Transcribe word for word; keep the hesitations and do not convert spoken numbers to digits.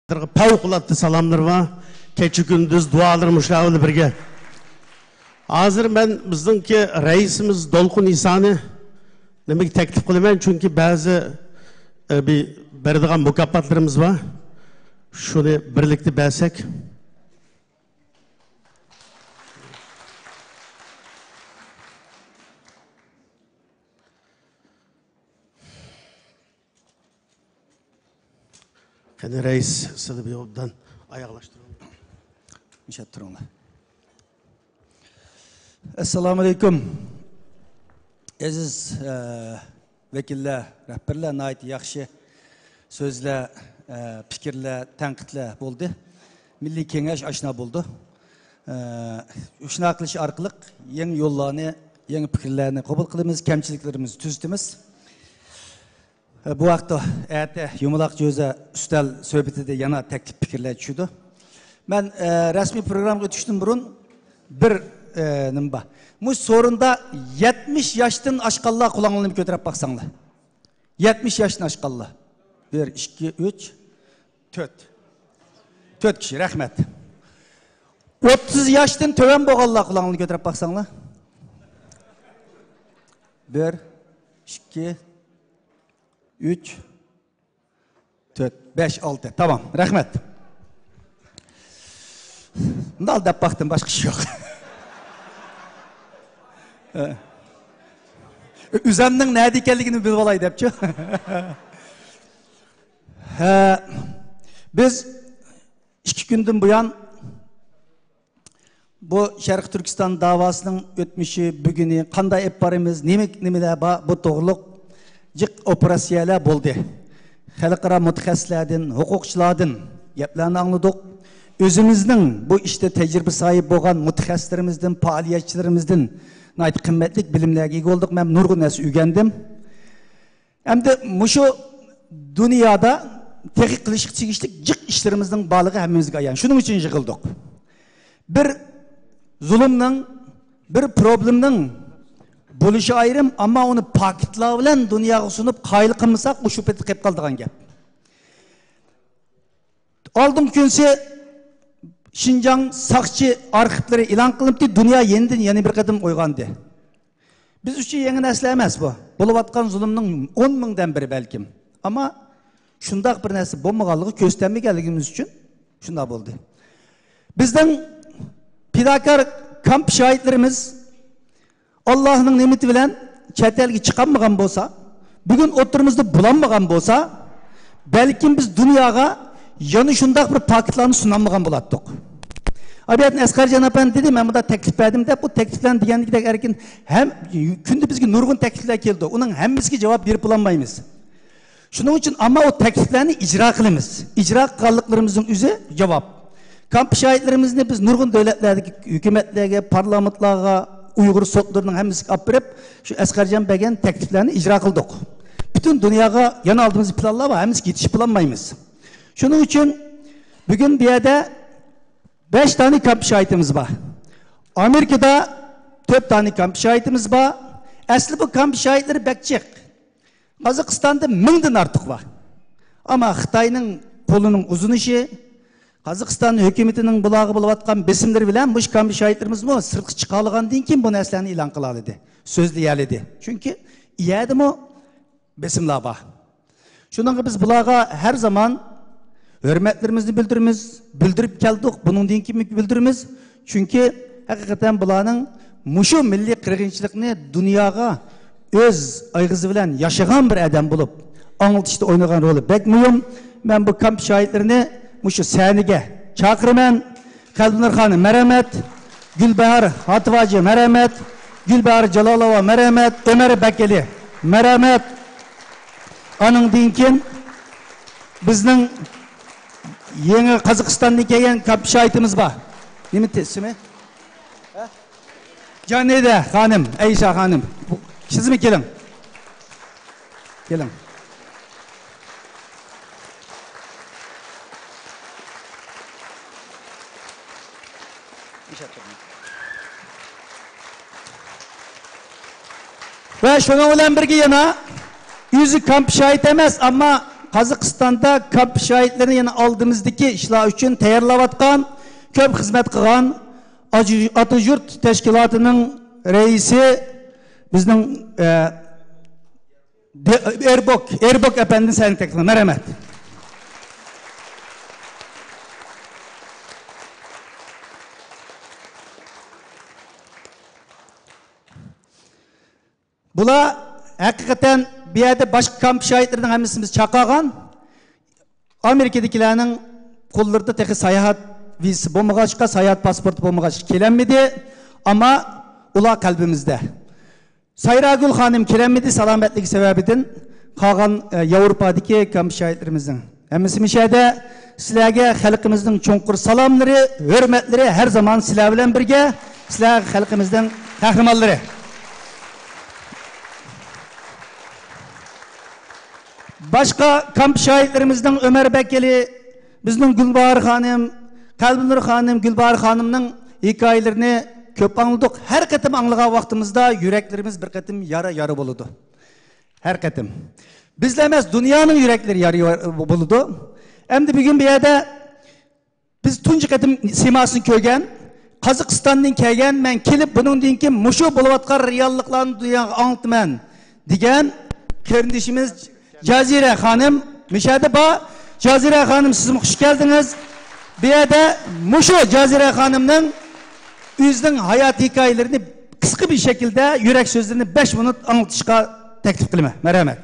پەۋقۇلئاددە سالاملىرى بار. كېچە كۈندۈز دۇئالىرى مۇشۇلار بىلەن بىرگە. ھازىر مەن بىزنىڭكى رەئىسىمىز دولقۇن ئىسانى نېمىگە تەكلىپ قىلىمەن، چۈنكى بەزى، ئە، بىر بېرىدىغان مۇكاپاتلىرىمىز بار. شۇنى بىرلىكتە بەرسەك. قېنى رەئىس، سىلى بىر ئوبدان ئاياغلاشتۇرۇڭ. مۇشەت تۇرۇڭلار. ئەسسالامۇئەلەيكۇم. ئەزىز، ئە، ۋەكىللەر، رەھبەرلەر ناھايىتى ياخشى سۆزلەر، ئە، پىكىرلەر، تەنقىدلەر بولدى. مىللىي كېڭەش ئاشنا بولدى. ئە، شۇنداق قىلىش ئارقىلىق يېڭى يوللارنى، يېڭى پىكىرلەرنى قوبۇل قىلىمىز، كەمچىلىكلىرىمىزنى تۈزىتىمىز. بۇ ھەقتە ئەتە يۇمىلاق جۆزە ئۈستەل سۆھبىتىدە يەنە تەكلىپ پىكىرلەر چۈشىدۇ. مەن، ئە، رەسمىي پروگراممىغا ئۆتۈشتىن بۇرۇن بىر، ئە، نېمە بار. مۇشۇ سورۇندا يەتمىش ياشتىن ئاشقانلار قولۇڭلارنى كۆتۈرۈپ باقساڭلار. يەتمىش ياشتىن ئاشقانلار. بىر، ئىككى، ئۈچ، تۆت. تۆت كىشى، رەھمەت. ئوتتۇز ياشتىن تۆۋەن بولغانلار قولۇڭلارنى كۆتۈرۈپ باقساڭلار. بىر، ئىككى، ئۈچ، تۆت، بەش، ئالتە. تامام. رەھمەت. مۇنداق دەپ باقتىم، باشقا ئىش يوق. ئۆزۈمنىڭ نەدە ئىكەنلىكىنى بىلىپ ئالاي دەپچۇ. ھە، بىز ئىككى كۈندىن بۇيان بۇ شەرقىي تۈركىستان داۋاسىنىڭ ئۆتمۈشى، بۈگۈنى قانداق ئېلىپ بارىمىز، نېمە، نېمىلەر بار، بۇ توغرۇلۇق جىق ئوپېراتسىيەلەر بولدى. خەلقئارا مۇتەخەسسىسلەردىن، ھوقۇقچىلاردىن گەپلەرنى ئاڭلىدۇق. ئۆزىمىزنىڭ بۇ ئىشتا تەجرىبە ساھىبى بولغان مۇتەخەسسىسلىرىمىزدىن، پائالىيەتچىلىرىمىزدىن ناھايىتى قىممەتلىك بىلىملەرگە ئىگە بولدۇق. مەن نۇرغۇن نەرسە ئۆگەندىم. ئەمدى مۇشۇ دۇنيادا تېخى قىلىشقا تېگىشلىك جىق ئىشلىرىمىزنىڭ بارلىقى ھەممىمىزگە ئايان. شۇنىڭ ئۈچۈن يىغىلدۇق. بىر زۇلۇمنىڭ، بىر پروبلېمنىڭ بولۇشى ئايرىم، ئەمما ئۇنى پاكىتلار بىلەن دۇنياغا سۇنۇپ قايىل قىلمىساق، ئۇ شۇ پېتى قېلىپ قالىدىغان گەپ. ئالدىنقى كۈنسى شىنجاڭ ساقچى ئارخىپلىرى ئېلان قىلىنىپتۇ، دۇنيا يېنىدىن يەنە بىر قېتىم ئويغاندى. بىز ئۈچۈن يېڭى نەرسىلەر ئەمەس بۇ. بولۇۋاتقان زۇلۇمنىڭ ئون مىڭدىن بىرى بەلكىم. ئەمما شۇنداق بىر نەرسە بولمىغانلىقى، كۆستەنمىگەنلىكىمىز ئۈچۈن شۇنداق بولدى. بىزنىڭ پىداكار كامپ شاھىتلىرىمىز ئاللاھنىڭ نېمىتى بىلەن چەت ئەلگە چىقالمىغان بولسا، بۈگۈن ئوتتۇرىمىزدا بولالمىغان بولسا، بەلكىم بىز دۇنياغا يەنە شۇنداق بىر پاكىتلارنى سۇنالمىغان بولاتتۇق. ئابىيەتنى ئەسقەرجان ئەپەندى دېدى، مەن بۇنداق تەكلىپ بەردىم دەپ، بۇ تەكلىپلەرنى دېگەندىكىدەك ئەركىن ھەم كۈندە بىزگە نۇرغۇن تەكلىپلەر كېلىدۇ. ئۇنىڭ ھەممىسىگە جاۋاب بېرىپ بولالمايمىز. شۇنىڭ ئۈچۈن ئەمما ئۇ تەكلىپلەرنى ئىجرا قىلىمىز. ئىجرا قىلغانلىقلىرىمىزنىڭ ئۆزى جاۋاب. كامپ شاھىتلىرىمىزنى بىز نۇرغۇن دۆلەتلەردىكى ھۆكۈمەتلەرگە، پارلامېنتلارغا، ئۇيغۇر سوتلىرىنىڭ ھەممىسىگە ئاپىرىپ، شۇ ئەسقەرجان بەرگەن تەكلىپلەرنى ئىجرا قىلدۇق. پۈتۈن دۇنياغا يەنە ئالدىمىزدا پىلانلار بار، ھەممىسىگە يېتىشىپ بولالمايمىز. شۇنىڭ ئۈچۈن بۈگۈن بۇ يەردە بەش دانە كامپ شاھىتىمىز بار. ئامېرىكىدا تۆت دانە كامپ شاھىتىمىز بار. ئەسلى بۇ كامپ شاھىتلىرى بەك جىق. قازاقىستاندا مىڭدىن ئارتۇق بار. ئەمما خىتاينىڭ قولىنىڭ ئۇزىنىشى، قازاقىستان ھۆكۈمىتىنىڭ بۇلارغا بولۇۋاتقان بېسىملىرى بىلەن مۇشۇ كامپ شاھىتلىرىمىزمۇ سىرتقا چىقالىغاندىن كېيىن بۇ نەرسىلەرنى ئېلان قىلالىدى، سۆزلىيەلىدى. چۈنكى ئۇ يەردىمۇ بېسىملار بار. شۇنىڭغا بىز بۇلارغا ھەر زامان ھۆرمەتلىرىمىزنى بىلدۈرىمىز، بىلدۈرۈپ كەلدۇق، بۇنىڭدىن كېيىنمۇ بىلدۈرىمىز. چۈنكى ھەقىقەتەن بۇلارنىڭ مۇشۇ مىللىي قىرغىنچىلىقنى دۇنياغا ئۆز ئېغىزى بىلەن ياشىغان بىر ئادەم بولۇپ ئاڭلىتىشتا ئوينىغان رولى بەك مۇھىم. مەن بۇ كامپ شاھىتلىرىنى مۇشۇ سەھنىگە چاقىرىمەن. قەلبىنۇر خانىم، مەرھەمەت. گۈلباھار ھاتىۋاجى، مەرھەمەت. گۈلباھار جالالوۋا، مەرھەمەت. ئۆمەر بەكئەلى، مەرھەمەت. ئانىڭدىن كېيىن بىزنىڭ يېڭى قازاقىستاندىن كەلگەن كامپ شاھىتىمىز بار. نېمە ئىسمى؟ جانىدە خانىم، ئەيشە خانىم، سىزمۇ كېلىڭ. كېلىڭ. ۋە شۇنىڭ بىلەن بىرگە يەنە ئۆزى كامپ شاھىت ئەمەس، ئەمما قازاقىستاندا كامپ شاھىتلىرىنى يەنە ئالدىمىزدىكى ئىشلار ئۈچۈن تەييارلاۋاتقان، كۆپ خىزمەت قىلغان ئاجۇ-، ئاتىيۇرت تەشكىلاتىنىڭ رەئىسى، بىزنىڭ، ئە، دە-، ئېربوك، ئېربوك ئەپەندىنى سەھنىگە تەكلىپ قىلىمەن. رەھمەت. بۇلار ھەقىقەتەن بۇ يەردە باشقا كامپ شاھىتلىرىنىڭ ھەممىسىنى بىز چاقىرغان. ئامېرىكىدىكىلەرنىڭ قوللىرىدا تېخى ساياھەت ۋىزىسى بولمىغاچقا، ساياھەت پاسپورتى بولمىغاچقا كېلەلمىدى. ئەمما ئۇلار قەلبىمىزدە. سايراگۈل خانىم كېلەلمىدى سالامەتلىكى سەۋەبىدىن. قالغان، ئە، ياۋروپادىكى كامپ شاھىتلىرىمىزنىڭ ھەممىسى مۇشۇ يەردە. سىلەرگە خەلقىمىزنىڭ چوڭقۇر سالاملىرى، ھۆرمەتلىرى ھەر زامان سىلەر بىلەن بىرگە. سىلەر خەلقىمىزنىڭ قەھرىمانلىرى. باشقا كامپ شاھىتلىرىمىزنىڭ ئۆمەر بەكرى، بىزنىڭ گۈلباھار خانىم، قەلبىنۇر خانىم، گۈلباھار خانىمنىڭ ھېكايىلىرىنى كۆپ ئاڭلىدۇق. ھەر قېتىم ئاڭلىغان ۋاقتىمىزدا يۈرەكلىرىمىز بىر قېتىم يارا-يارا بولىدۇ. ھەر قېتىم. بىزلا ئەمەس، دۇنيانىڭ يۈرەكلىرى يارا-يارا بولىدۇ. ئەمدى بۈگۈن بۇ يەردە بىز تۇنجى قېتىم سىيماسىنى كۆرگەن، قازاقىستاندىن كەلگەن، مەن كېلىپ بۇنىڭدىن كېيىن مۇشۇ بولۇۋاتقان رېئاللىقلارنى دۇنياغا ئاڭلىتىمەن دېگەن قېرىندىشىمىز جازىرە خانىم مۇشۇ يەردە بار. جازىرە خانىم، سىزمۇ خۇش كەلدىڭىز. بۇ يەردە مۇشۇ جازىرە خانىمنىڭ ئۆزىنىڭ ھايات ھېكايىلىرىنى قىسقا بىر شەكىلدە يۈرەك سۆزلىرىنى بەش مىنۇت ئاڭلىتىشقا تەكلىپ قىلىمەن. مەرھەمەت.